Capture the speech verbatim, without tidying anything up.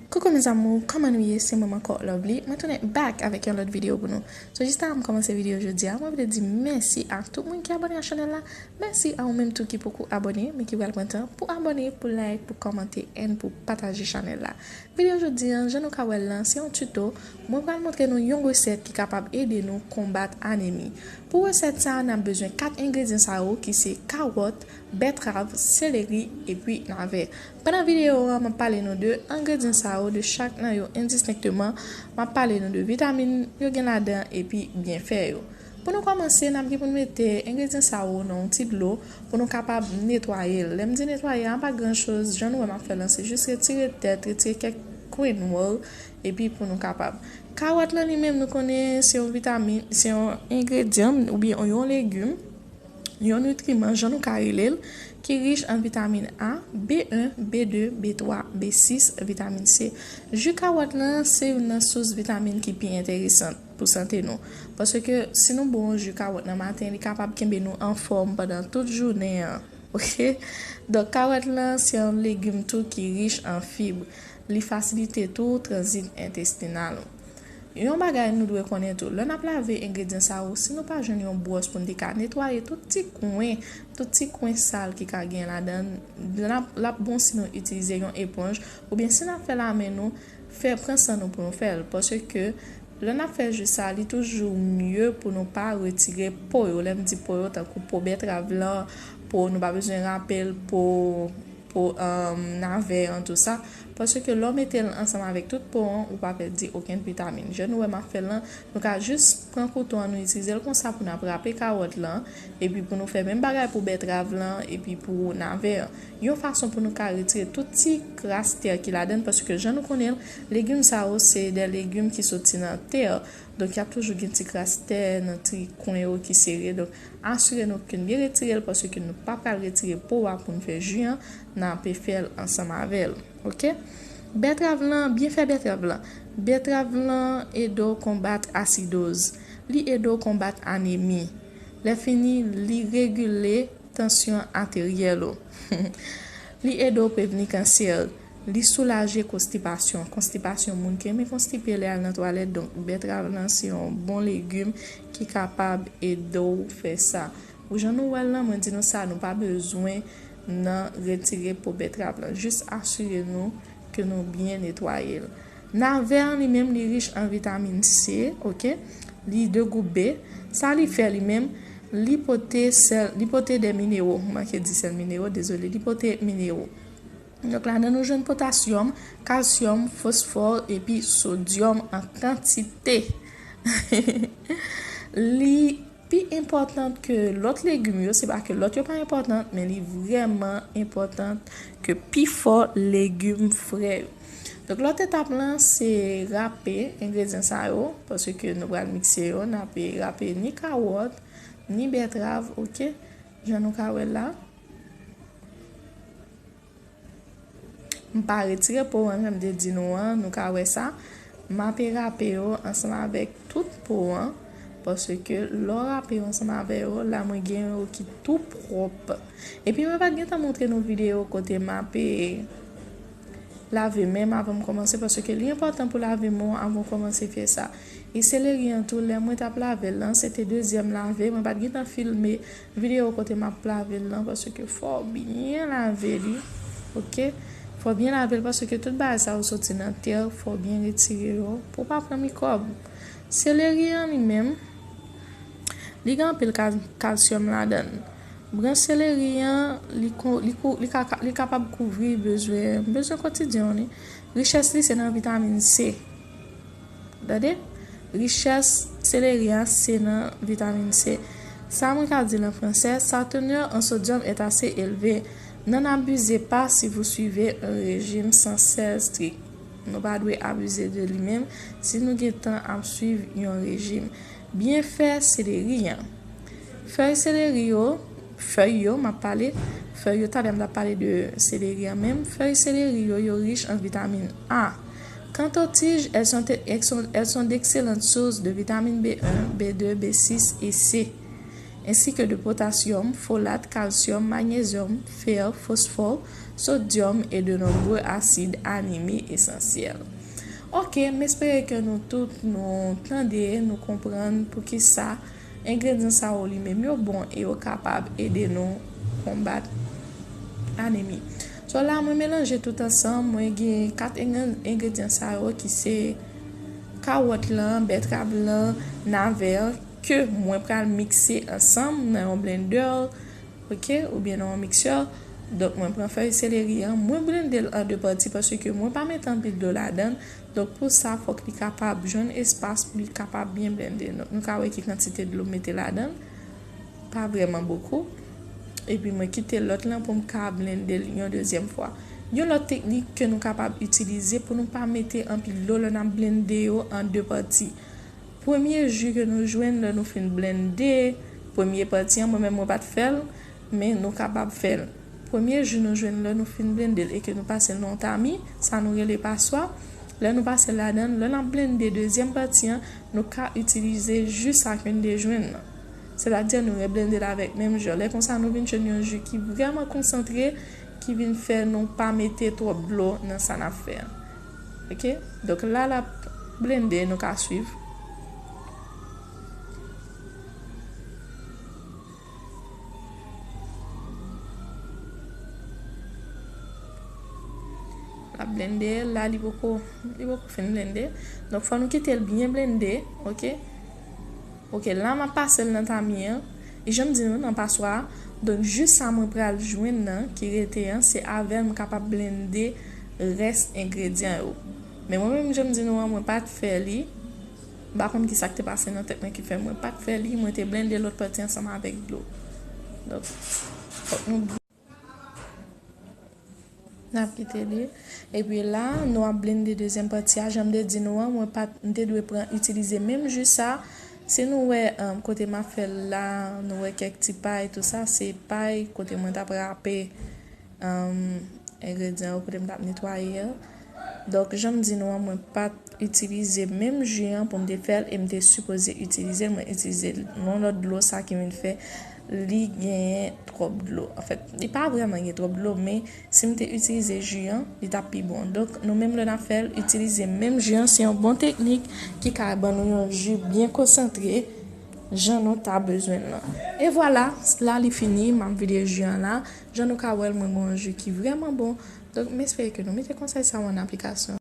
Koukou mes amours, kòman nou ye? Se mwen ankò, Lovely. Mwen tounen back avèk yon lòt videyo pou nou. So, jis avan m kòmanse videyo jodi a, mwen vle di mèsi a tout moun ki abòne a chanèl la. Mèsi a ou menm tou ki poko abòne, men ki pral pran tan pou abòne, pou like, pou kòmante, and pou pataje chanèl la. Videyo jodi a, jan nou ka wè l lan, se yon tuto. Mwen pral montre nou yon resèt ki kapab ede nou konbat anemi. Pou resèt sa a, n ap bezwen kat engredyan sa yo ki se kawòt, bètrav, seleri, epi navè. Pandan videyo a, m ap pale nou de engredyan sa yo, de chak nan yo endistenkteman. M ap pale nou de vitamin yo gen ladan epi byenfè yo. Pou nou kòmanse, n ap gen pou n mete engredyan sa yo nan yon ti dlo pou nou kapab netwaye l. Lè m di netwaye a, pa gran choz, jan nou wè m ap fè l lan, se jis retire tèt, retire kèk kwen nwa, epi pou nou kapab. Kawòt lan li menm, nou konnen se yon vitamin, se yon engredyan oubyen yon legim, yon nitriman, jan nou ka rele l, ki rich an vitamin A, B en, B de, B twa, B sis, vitamin C. Ji kawòt lan se youn nan sous vitamin ki pi enteresan pou sante nou. Paske si nou bwè yon ji kawòt nan maten, li kapab kenbe nou anfòm pandan tout jounen an. Oke? Donk, kawòt lan se yon legim tou ki rich an fib. Li fasilite tou tranzit entestinal ou. Yon bagay nou dwe konnen tou, lè n ap lave engredyan sa yo, si nou pa jwenn yon bwòs pou n te ka netwaye tout ti kwen, tout ti kwen sal ki ka gen ladan l, l ap, l ap bon si nou itilize yon eponj, oubyen si n ap fè lamen nou, fè, pran san nou pou nou fè l, paske lè n ap fè ji sa, li toujou mye pou nou pa retire po yo. Lè m di po yo, tankou po bètrav lan, po, nou pa bezwen rapèl po, po, um, navè an, tou sa. Paske lè w mete l ansanm avèk tout po an, ou pa pèdi okenn vitamin. Jan nou wè m ap fè l lan, nou ka jis pran kouto an, nou itilize l konsa pou n ap rape kawòt lan, epi pou nou fè menm bagay pou bètrav lan, epi pou navè an. Yon fason pou nou ka retire tout ti kras tè ki ladan l, paske jan nou konnen l, legim sa yo se de legim ki soti nan tè. Donk, y ap toujou gen ti kras tè nan ti kwen yo ki sere. Donk, asire nou ke n byen retire l, paske nou pa pral retire po a pou n fè ji an, n ape fè l ansanm avè l. Oke? Bètrav lan, byen fè bètrav lan. Bètrav lan ede w konbat asidoz. Li ede w konbat anemi. Lè fini, li regile tansyon ateryèl ou. Li ede w prevni kansè. Li soulaje konstipasyon. Konstipasyon, moun ki renmen konstipe lè y al nan twalèt, donk bètrav lan se yon bon legim ki kapab ede w fè sa. Ou jan nou wè l lan, mwen di nou sa, nou pa bezwen nan retire po bètrav lan. Jis asire nou ke nou byen netwaye l. Navè an li menm, li rich an vitamin C, oke? Li de gwoup B. Sa li fè li menm, li pote sèl, li pote de minero, m manke di sèl minero, dezole, li pote minero. Donk, ladan nou jwenn potasyòm, kalsyòm, fosfò, epi sodyòm an kantite. Li pi enpòtan ke lòt legim yo, se pa ke lòt yo pa enpòtan, men li vrèman enpòtan ke pifò legim frè yo. Donk, lòt etap lan, se rape engredyan sa yo, paske nou pral mikse yo, n ape rape ni kawòt, ni bètrav, oke? Jan nou ka wè la. M pa retire po an, jan m te di nou an, nou ka wè sa. M ape rape yo ansanm avèk tout po an, paske lè w rape yo ansanm avè yo, la mwen gen yo ki tou pwòp. Epi mwen pa t gentan montre nou videyo kote m ape lave men m avan m kòmanse, paske li enpòtan pou lave men w avan w kòmanse fè sa. E seleri an tou, lè mwen t ap lave l lan, se te dezyèm lave, mwen pa t gentan filme videyo kote m ap lave l lan, paske fò w byen lave li, oke? Fò w byen lave l, paske tout bagay sa yo soti nan tè, fò w byen retire yo, pou w pa pran mikwòb. Seleri an li menm, li gen anpil kal-, kalsyòm ladan l. Branch seleri an, li ko-, li ko-, li ka, li kapab kouvri bezwen, bezwen kotidyen w li. Richès li se nan vitamin C. Tande? Richès seleri an se nan vitamin C. Sa mwen ka di l an fransè, sa teneur en sodium est assez élevée. N'en abusez pas si vous suivez un régime sans sel strict. Nou pa dwe abize de li menm si nou gentan ap swiv yon rejim. Byenfè seleri an. Fèy seleri yo, fèy yo, m ap pale, fèy yo, talè m t ap pale de seleri an menm, fèy seleri yo, yo rich an vitamin A. Quant aux tiges, elles sont, elles sont, elles sont d'excellentes sources de vitamine B un, B deux, B six et C. ainsi que de potassium, folate, calcium, magnésium, fer, fosfò, sodyòm e de nonbre asid anime esansyèl. Ok, m espere ke nou tout nou tande, nou konprann poukisa engredyan sa yo li menm yo bon e yo kapab ede nou konbat anemi. So la, mwen melanje tout ansanm, mwen gen kat engre- engredyan sa yo ki se kawòt lan, bètrav lan, navè an, ke mwen pral mikse ansanm nan yon blender, ok, oubyen nan yon miksè. Donk, mwen pran fèy seleri an, mwen blende l an de pati paske mwen pa mete anpil dlo ladan l. Donk, pou sa, fòk li kapab jwenn espas pou li kapab byen blende. Donk, nou ka wè ki kantite dlo m mete ladan l. Pa vrèman bokou. Epi, mwen kite lòt lan pou m ka blende l yon dezyèm fwa. Yon lòt teknik ke nou kapab itilize pou nou pa mete anpil dlo lè n ap blende yo an de pati. Premye ji ke nou jwenn lè nou fin blende premye pati an, mwen menm mwen pa t fè l, men nou kapab fè l. Premye ji nou jwenn lè nou fin blende l e ke nou pase l nan yon tami, sa nou rele paswa. Lè nou pase l ladan l, lè n ap blende dezyèm pati an, nou ka itilize ji sa ke n te jwenn nan. Sètadi nou reblende l avèk menm ji an. Lè konsa, nou vin jwenn yon ji ki vrèman konsantre, ki vin fè nou pa mete twòp dlo nan sa n ap fè an. Ok? Donk, la l ap blende, nou ka swiv. L ap blende, la li poko, li poko fin blende. Donk, fò nou kite l byen blende, ok? Ok, la m ap pase l nan tami an. E jan m di nou nan paswa a, donk, ji sa mwen pral jwenn nan, ki rete an, se avè l m kapab blende rès engredyan yo. Men mwen menm, jan m di nou an, mwen pa t fè li. M pa konn ki sa k te pase nan tèt mwen ki fè mwen pa t fè li. Mwen te blende lòt pati ansanm avèk dlo. Donk, fòk nou N ap kite li. Epi la, nou ap blende dezyèm pati a. Jan m te di nou an, mwen pa t, m te dwe pran, itilize menm ji sa. Si nou wè, um, kote m ap fè l la, nou wè kèk ti pay, tou sa, se pay kote mwen t ap rape, um, engredyan yo, kote m t ap netwaye a. Donk, jan m di nou an, mwen pa t itilize menm ji an pou m te fè l e m te sipoze itilize l, mwen itilize l yon lòt dlo, sa ki vin fè li genyen twòp dlo. Anfèt, li pa vrèman gen twòp dlo, men si m te itilize ji an, li t ap pi bon. Donk, nou menm lè n ap fè l, itilize menm ji an, se yon bon teknik ki ka ban nou yon ji byen konsantre, jan nou ta bezwen l lan. E vwala, la li fini, m ap vide ji an la. Jan nou ka wè l, mwen gen yon ji ki vrèman bon. Donk, m espere ke nou mete konsèy sa yo an aplikasyon.